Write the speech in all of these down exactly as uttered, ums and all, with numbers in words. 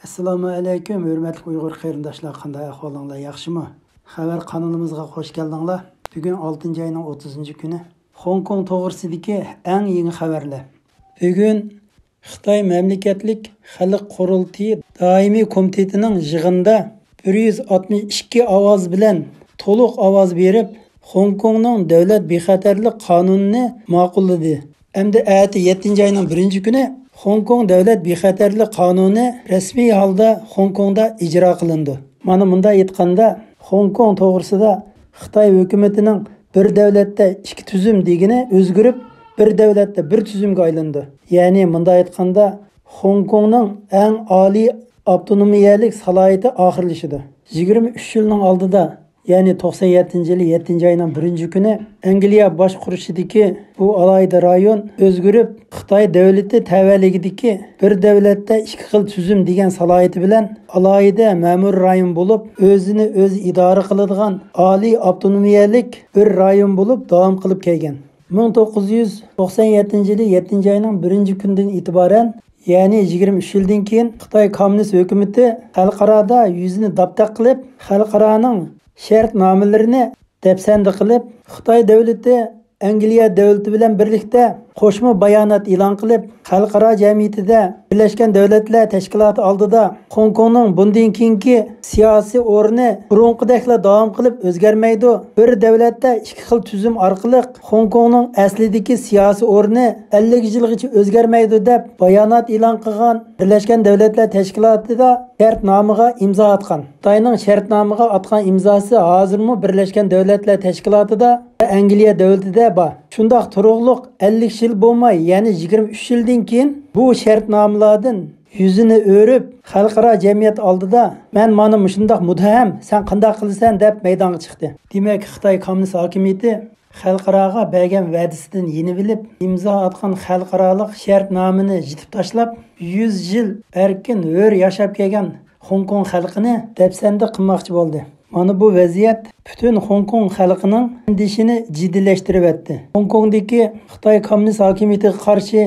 ئەسسالامۇ ئەلەيكۇم، ھۆرمەتلىك ئۇيغۇر قېرىنداشلار، قانداق ئەھۋالىڭلار، ياخشىمۇ؟ خەۋەر قانىلىمىزغا خوش كەلدىڭلار. بۈگۈن ئالتىنچى ئاينىڭ ئوتتۇزىنچى كۈنى. خوڭكوڭ توغرىسىدىكى ئەڭ يېڭى خەۋەرلەر. بۈگۈن خىتاي مەملىكەتلىك خەلق قۇرۇلتىيى دائىمىي كومىتېتىنىڭ يىغىنىدا بىر يۈز ئاتمىش ئىككى ئاۋاز بىلەن تولۇق ئاۋاز بېرىپ، خوڭكوڭنىڭ دۆلەت بىخەتەرلىك قانۇنىنى ماقۇللىدى. ئەمدى ئەتە يەتتىنچى ئاينىڭ بىرىنچى كۈنى خوڭكوڭ دۆلەت بىخەتەرلىك قانۇنى رەسمىي ھالدا خوڭكوڭدا ئىجرا قىلىنىدۇ. مانا مۇنداق ئېيتقاندا، خوڭكوڭ توغرىسىدا خىتاي ھۆكۈمىتىنىڭ بىر دۆلەتتە ئىككى تۈزۈم دېگىنى ئۆزگىرىپ، بىر دۆلەتتە بىر تۈزۈمگە ئايلىنىدۇ. يەنى مۇنداق ئېيتقاندا، خوڭكوڭنىڭ ئەڭ ئالىي ئاپتونومىيەلىك سالاھىيىتى ئاخىرلىشىدۇ. يىگىرمە ئۈچ يىلنىڭ ئالدىدا، يەنى توقسان يەتتىنچى يىلى يەتتىنچى ئاينىڭ بىرىنچى كۈنى ئەنگلىيە باشقۇرۇشىدىكى بۇ ئالاھىدە رايون ئۆزگىرىپ، خىتاي دۆلىتى تەۋەلىكىدىكى بىر دۆلەتتە ئىككى خىل تۈزۈم دېگەن سالاھىيىتى بىلەن ئالاھىدە مەمۇرىي رايون بولۇپ، ئۆزىنى ئۆزى ئىدارە قىلىدىغان ئالىي ئاپتونومىيەلىك بىر رايون بولۇپ داۋام قىلىپ كەلگەن. مىڭ توققۇز يۈز توقسان يەتتىنچى يىلى يەتتىنچى ئاينىڭ بىرىنچى كۈنىدىن ئېتىبارەن، يەنى يىگىرمە ئۈچ يىلدىن كېيىن خىتاي كوممۇنىست ھۆكۈمىتى خەلقئارادا يۈزىنى داپتاق قىلىپ، خەلقئارانىڭ شەرتنامىلىرىنى دەپسەندە قىلىپ، خىتاي دۆلىتى ئەنگلىيە دۆلىتى بىلەن بىرلىكتە قوشما بايانات ئېلان قىلىپ، خەلقئارا جەمئىيىتىدە بىرلەشكەن دۆلەتلەر تەشكىلاتى ئالدىدا خوڭكوڭنىڭ بۇندىن كېيىنكى سىياسىي ئورنى بۇرۇنقىدەكلا داۋام قىلىپ ئۆزگەرمەيدۇ. بىر دۆلەتتە ئىككى خىل تۈزۈم ئارقىلىق خوڭكوڭنىڭ ئەسلىدىكى سىياسىي ئورنى ئەللىك يىلغىچە ئۆزگەرمەيدۇ، دەپ بايانات ئېلان قىلغان بىرلەشكەن دۆلەتلەر تەشكىلاتىدا شەرتنامىغا ئىمزا ئاتقان. خىتاينىڭ شەرتنامىغا ئاتقان ئىمزاسى ھازىرمۇ بىرلەشكەن دۆلەتلەر تەشكىلاتىدا ۋە ئەنگلىيە دۆلىتىدە بار. شۇنداق تۇرۇقلۇق ئەللىك يىل بولماي، يەنى يىگىرمە ئۈچ يىلدىن كېيىن بۇ شەرتنامىلاردىن يۈزىنى ئۆرۈپ، خەلقئارا جەمئىيەت ئالدىدا، «مەن مانا مۇشۇنداق مۇتتەھەم، سەن قانداق قىلىسەن؟» دەپ مەيدانغا چىقتى. دېمەك، خىتاي كوممۇنىست ھاكىمىيىتى خەلقئاراغا بەرگەن ۋەدىسىدىن يېنىۋېلىپ، ئىمزا ئاتقان خەلقئارالىق شەرتنامىنى يىتىپ تاشلاپ، يۈز يىل ئەركىن، ھۆر ياشاپ كەلگەن خوڭكوڭ خەلقىنى دەپسەندە قىلماقچى بولدى. مانا بۇ ۋەزىيەت پۈتۈن خوڭكوڭ خەلقىنىڭ ئەندىشىنى جىددىيلەشتۈرۈۋەتتى. خوڭكوڭدىكى خىتاي كوممۇنىست ھاكىمىيىتىگە قارشى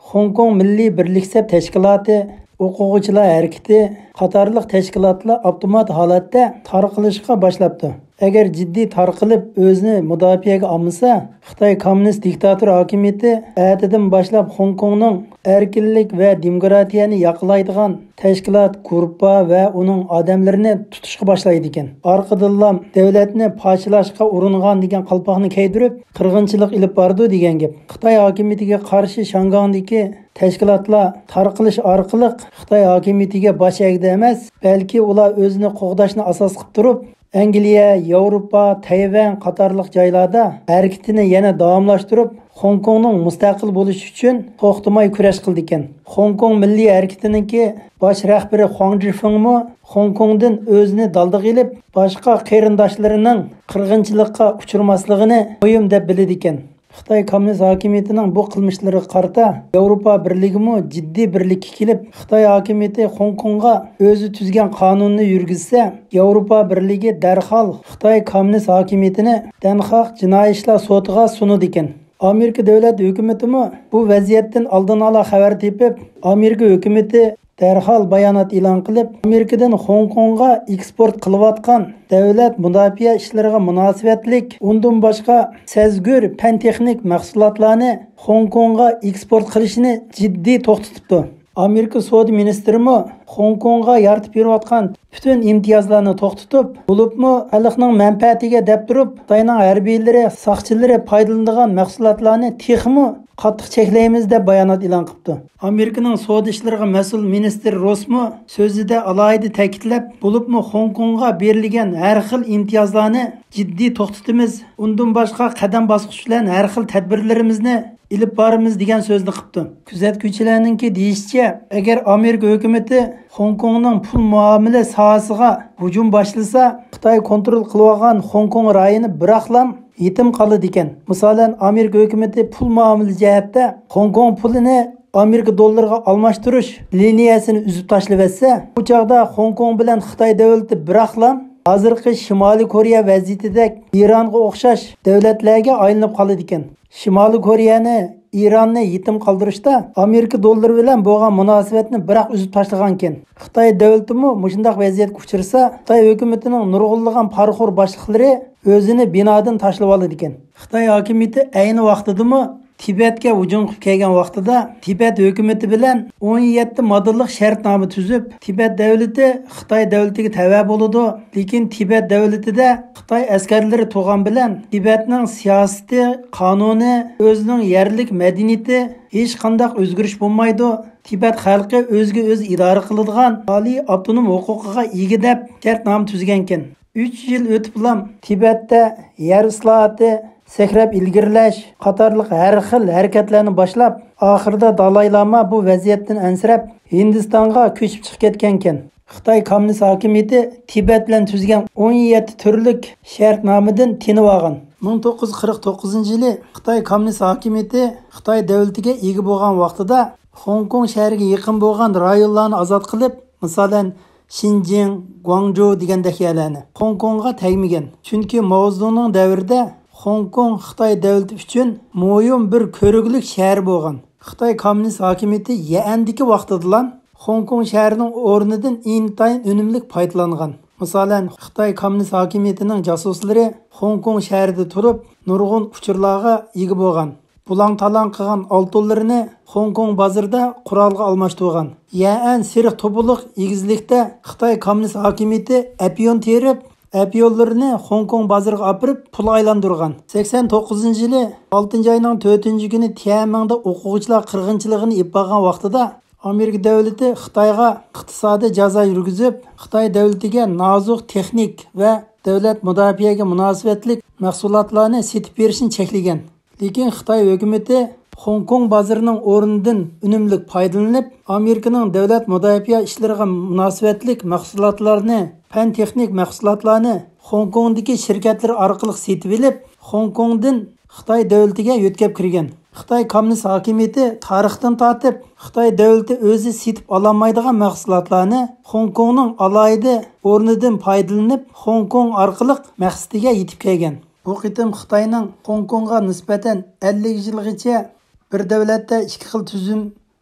خوڭكوڭ مىللىي بىرلىكسەپ تەشكىلاتى، ئوقۇغۇچىلار ھەرىكىتى قاتارلىق تەشكىلاتلار ئاپتومات ھالەتتە تارقىلىشقا باشلاپتۇ. ئەگەر جىددىي تارقىلىپ ئۆزىنى مۇداپىئەگە ئالمىسا، خىتاي كوممۇنىست دىكتاتور ھاكىمىيىتى ئەتىدىن باشلاپ خوڭكوڭنىڭ ئەركىنلىك ۋە دېموكراتىيەنى ياقلايدىغان تەشكىلات، گۇرۇپپا ۋە ئۇنىڭ ئادەملىرىنى تۇتۇشقا باشلايدىكەن. ئارقىدىنلا دۆلەتنى پارچىلاشقا ئۇرۇنغان دېگەن قالپاقنى كىيدۈرۈپ، قىرغىنچىلىق ئېلىپ بارىدۇ دېگەن گەپ. خىتاي ھاكىمىيىتىگە قارشى شياڭگاڭدىكى تەشكىلاتلار تارقىلىش ئارقىلىق خىتاي ھاكىمىيىتىگە باش ئەگدى ئەمەس، بەلكى ئۇلار ئۆزىنى قوغداشنى ئاساس قىلىپ تۇرۇپ، ئەنگلىيە، ياۋروپا، تەيۋەن قاتارلىق جايلاردا ھەرىكىتىنى يەنە داۋاملاشتۇرۇپ، خوڭكوڭنىڭ مۇستەقىل بولۇشى ئۈچۈن توختىماي كۈرەش قىلىدىكەن. خوڭكوڭ مىللىي ھەرىكىتىنىڭكى باش رەھبىرى خۇاڭ جىفېڭمۇ خوڭكوڭدىن ئۆزىنى دالدىغا ئېلىپ، باشقا قېرىنداشلىرىنىڭ قىرغىنچىلىققا ئۇچرىماسلىقىنى مۇھىم دەپ بىلىدىكەن. خىتاي كوممۇنىست ھاكىمىيىتىنىڭ بۇ قىلمىشلىرىغا قارىتا ياۋروپا بىرلىكىمۇ جىددىي بىرلىككە كېلىپ، خىتاي ھاكىمىيىتى خوڭكوڭغا ئۆزى تۈزگەن قانۇننى يۈرگۈزسە، ياۋروپا بىرلىكى دەرھال خىتاي كوممۇنىست ھاكىمىيىتىنى دەنخاق جىنايى ئىشلار سوتىغا سۇنىدىكەن. ئامېرىكا دۆلەت ھۆكۈمىتىمۇ بۇ ۋەزىيەتتىن ئالدىن ئالا خەۋەر تېپىپ، ئامېرىكا ھۆكۈمىتى دەرھال بايانات ئېلان قىلىپ، ئامېرىكىدىن خوڭكوڭغا ئېكسپورت قىلىۋاتقان دۆلەت مۇداپىئە ئىشلىرىغا مۇناسىۋەتلىك ئۇندىن باشقا سەزگۈر پەن-تېخنىك مەھسۇلاتلارنى خوڭكوڭغا ئېكسپورت قىلىشنى جىددىي توختىتىپتۇ. ئامېرىكا سودا مىنىستىرىمۇ خوڭكوڭغا يارىتىپ بېرىۋاتقان پۈتۈن ئىمتىيازلارنى توختىتىپ، بولۇپمۇ خەلقنىڭ مەنپەئەتىگە دەپ تۇرۇپ، خىتاينىڭ ھەربىيلىرى، ساقچىلىرى پايدىلىنىدىغان مەھسۇلاتلارنى تېخىمۇ قاتتىق چەكلەيمىز، دەپ بايانات ئېلان قىپتۇ. ئامېرىكىنىڭ سودا ئىشلىرىغا مەسئۇل مىنىستىر روسمۇ سۆزىدە ئالاھىدە تەكىتلەپ، بولۇپمۇ خوڭكوڭغا بېرىلگەن ھەر خىل ئىمتىيازلارنى جىددىي توختىتىمىز، ئۇندىن باشقا قەدەم باسقۇچ بىلەن ھەر خىل تەدبىرلىرىمىزنى ئېلىپ بارىمىز، دېگەن سۆزنى قىپتۇ. كۆزەتكۈچىلەرنىڭكى دېيىشىچە، ئەگەر ئامېرىكا ھۆكۈمىتى خوڭكوڭنىڭ پۇل مۇئامىلە ساھەسىگە ھۇجۇم باشلىسا، خىتاي كونترول قىلىۋالغان خوڭكوڭ رايونى بىراقلام يېتىم قالىدىكەن. مىسالەن، ئامېرىكا ھۆكۈمىتى پۇل مۇئامىلە جەھەتتە خوڭكوڭ پۇلىنى ئامېرىكا دوللىرىغا ئالماشتۇرۇش لىنىيەسىنى ئۈزۈپ تاشلىۋەتسە، بۇ چاغدا خوڭكوڭ بىلەن خىتاي دۆلىتى بىراقلام ھازىرقى شىمالىي كورېيە ۋەزىيىتىدەك ئىرانغا ئوخشاش دۆلەتلەرگە ئايلىنىپ قالىدىكەن. شىمالىي كورېيەنى ئىراننى يېتىم قالدۇرۇشتا ئامېرىكا دوللىرى بىلەن بولغان مۇناسىۋەتنى بىراق ئۈزۈپ تاشلىغانىكەن. خىتاي دۆلىتىمۇ مۇشۇنداق ۋەزىيەتكە ئۇچرىسا، خىتاي ھۆكۈمىتىنىڭ نۇرغۇنلىغان پارىخور باشلىقلىرى ئۆزىنى بىنادىن تاشلىۋالىدىكەن. خىتاي ھاكىمىيىتى ئەينى ۋاقتىدىمۇ تىبەتكە ھۇجۇم قىلىپ كەلگەن ۋاقتىدا، تىبەت ھۆكۈمىتى بىلەن ئون يەتتە ماددىلىق شەرتنامە تۈزۈپ، تىبەت دۆلىتى خىتاي دۆلىتىگە تەۋە بولىدۇ. لېكىن تىبەت دۆلىتىدە خىتاي ئەسكەرلىرى تۇرغان بىلەن تىبەتنىڭ سىياسىتى، قانۇنى، ئۆزىنىڭ يەرلىك مەدەنىيىتى، ھېچقانداق ئۆزگىرىش بولمايدۇ. تىبەت خەلقى ئۆزىگە ئۆزى ئىدارە قىلىدىغان ئالىي ئاپتونوم ھوقۇقىغا ئىگە دەپ شەرتنامە تۈزگەنكەن. ئۈچ يىل ئۆتۈپلام تىبەتتە يەر ئىسلاھاتى، سەكرەپ ئىلگىرىلەش قاتارلىق ھەر خىل ھەرىكەتلەرنى باشلاپ، ئاخىرىدا دالاي لاما بۇ ۋەزىيەتتىن ئەنسىرەپ، ھىندىستانغا كۆچۈپ چىقىپ كەتكەنكەن. خىتاي كوممۇنىست ھاكىمىيىتى تىبەت بىلەن تۈزگەن ئون يەتتە تۈرلۈك شەرتنامىدىن تېنىۋالغان. مىڭ توققۇز يۈز قىرىق توققۇزىنچى يىلى خىتاي كوممۇنىست ھاكىمىيىتى خىتاي دۆلىتىگە ئىگە بولغان ۋاقتىدا، خوڭكوڭ شەھىرىگە يېقىن بولغان رايونلارنى ئازاد قىلىپ، مىسالەن، شىنجىڭ، گۇاڭجۇ دېگەندەك يەرلەرنى خوڭكوڭغا تەگمىگەن. چۈنكى ماۋزېدۇڭنىڭ دەۋرىدە خوڭكوڭ خىتاي دۆلىتى ئۈچۈن مۇھىم بىر كۆرگۈلۈك شەھەر بولغان. خىتاي كوممۇنىست ھاكىمىيىتى يەئەندىكى ۋاقتىدىلا خوڭكوڭ شەھىرىنىڭ ئورنىدىن ئىنتايىن ئۈنۈملۈك پايدىلانغان. مىسالەن، خىتاي كوممۇنىست ھاكىمىيىتىنىڭ جاسۇسلىرى خوڭكوڭ شەھىرىدە تۇرۇپ، نۇرغۇن ئۇچۇرلارغا ئىگە بولغان. بۇلاڭ-تالاڭ قىلغان ئالتۇنلىرىنى خوڭكوڭ بازىرىدا قورالغا ئالماشتۇرغان. يەئەن سېرىق توپىلىق ئېگىزلىكتە خىتاي كوممۇنىست ھاكىمىيىتى ئەپيۈن تېرىپ، ئەپيۈنلىرىنى خوڭكوڭ بازىرىغا ئاپىرىپ، پۇل ئايلاندۇرغان. سەكسەن توققۇزىنچى يىلى ئالتىنچى ئاينىڭ تۆتىنچى كۈنى تيەنئەنمېڭدە ئوقۇغۇچىلار قىرغىنچىلىقىنى ئېلىپ بارغان ۋاقتىدا، ئامېرىكا دۆلىتى خىتايغا ئىقتىسادىي جازا يۈرگۈزۈپ، خىتاي دۆلىتىگە نازۇك تېخنىك ۋە دۆلەت مۇداپىئەگە مۇناسىۋەتلىك مەھسۇلاتلارنى سېتىپ بېرىشنى چەكلىگەن. لېكىن خىتاي ھۆكۈمىتى خوڭكوڭ بازىرىنىڭ ئورنىدىن ئۈنۈملۈك پايدىلىنىپ، ئامېرىكىنىڭ دۆلەت مۇداپىئە ئىشلىرىغا مۇناسىۋەتلىك مەھسۇلاتلارنى، پەن-تېخنىك مەھسۇلاتلارنى خوڭكوڭدىكى شىركەتلىرى ئارقىلىق سېتىۋېلىپ، خوڭكوڭدىن خىتاي دۆلىتىگە يۆتكەپ كىرگەن. خىتاي كوممۇنىست ھاكىمىيىتى تارىختىن تارتىپ خىتاي دۆلىتى ئۆزى سېتىپ ئالالمايدىغان مەھسۇلاتلارنى خوڭكوڭنىڭ ئالاھىدە ئورنىدىن پايدىلىنىپ، خوڭكوڭ ئارقىلىق مەقسىتىگە يېتىپ كەلگەن. بۇ قېتىم خىتاينىڭ خوڭكوڭغا نىسبەتەن ئەللىك يىلغىچە بىر دۆلەتتە ئىككى خىل تۈزۈم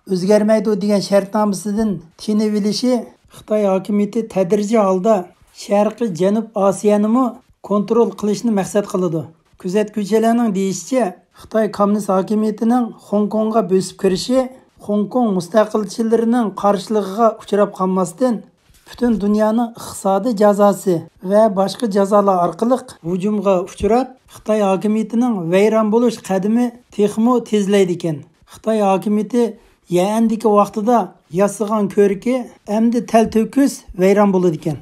ئۆزگەرمەيدۇ دېگەن شەرتنامىسىدىن تېنىۋېلىشى خىتاي ھاكىمىيىتى تەدرىجىي ھالدا شەرقىي جەنۇب ئاسىيانىمۇ كونترول قىلىشنى مەقسەت قىلىدۇ. كۆزەتكۈچىلەرنىڭ دېيىشىچە، خىتاي كوممۇنىست ھاكىمىيىتىنىڭ خوڭكوڭغا بۆسۈپ كىرىشى خوڭكوڭ مۇستەقىلچىلىرىنىڭ قارشىلىقىغا ئۇچراپ قالماستىن، پۈتۈن دۇنيانىڭ ئىقتىسادىي جازاسى ۋە باشقا جازالار ئارقىلىق ھۇجۇمغا ئۇچراپ، خىتاي ھاكىمىيىتىنىڭ ۋەيران بولۇش قەدىمى تېخىمۇ تېزلەيدىكەن. خىتاي ھاكىمىيىتى يەئەندىكى ۋاقتىدا ياسىغان كۆركى ئەمدى تەلتۆكۈس ۋەيران بولىدىكەن.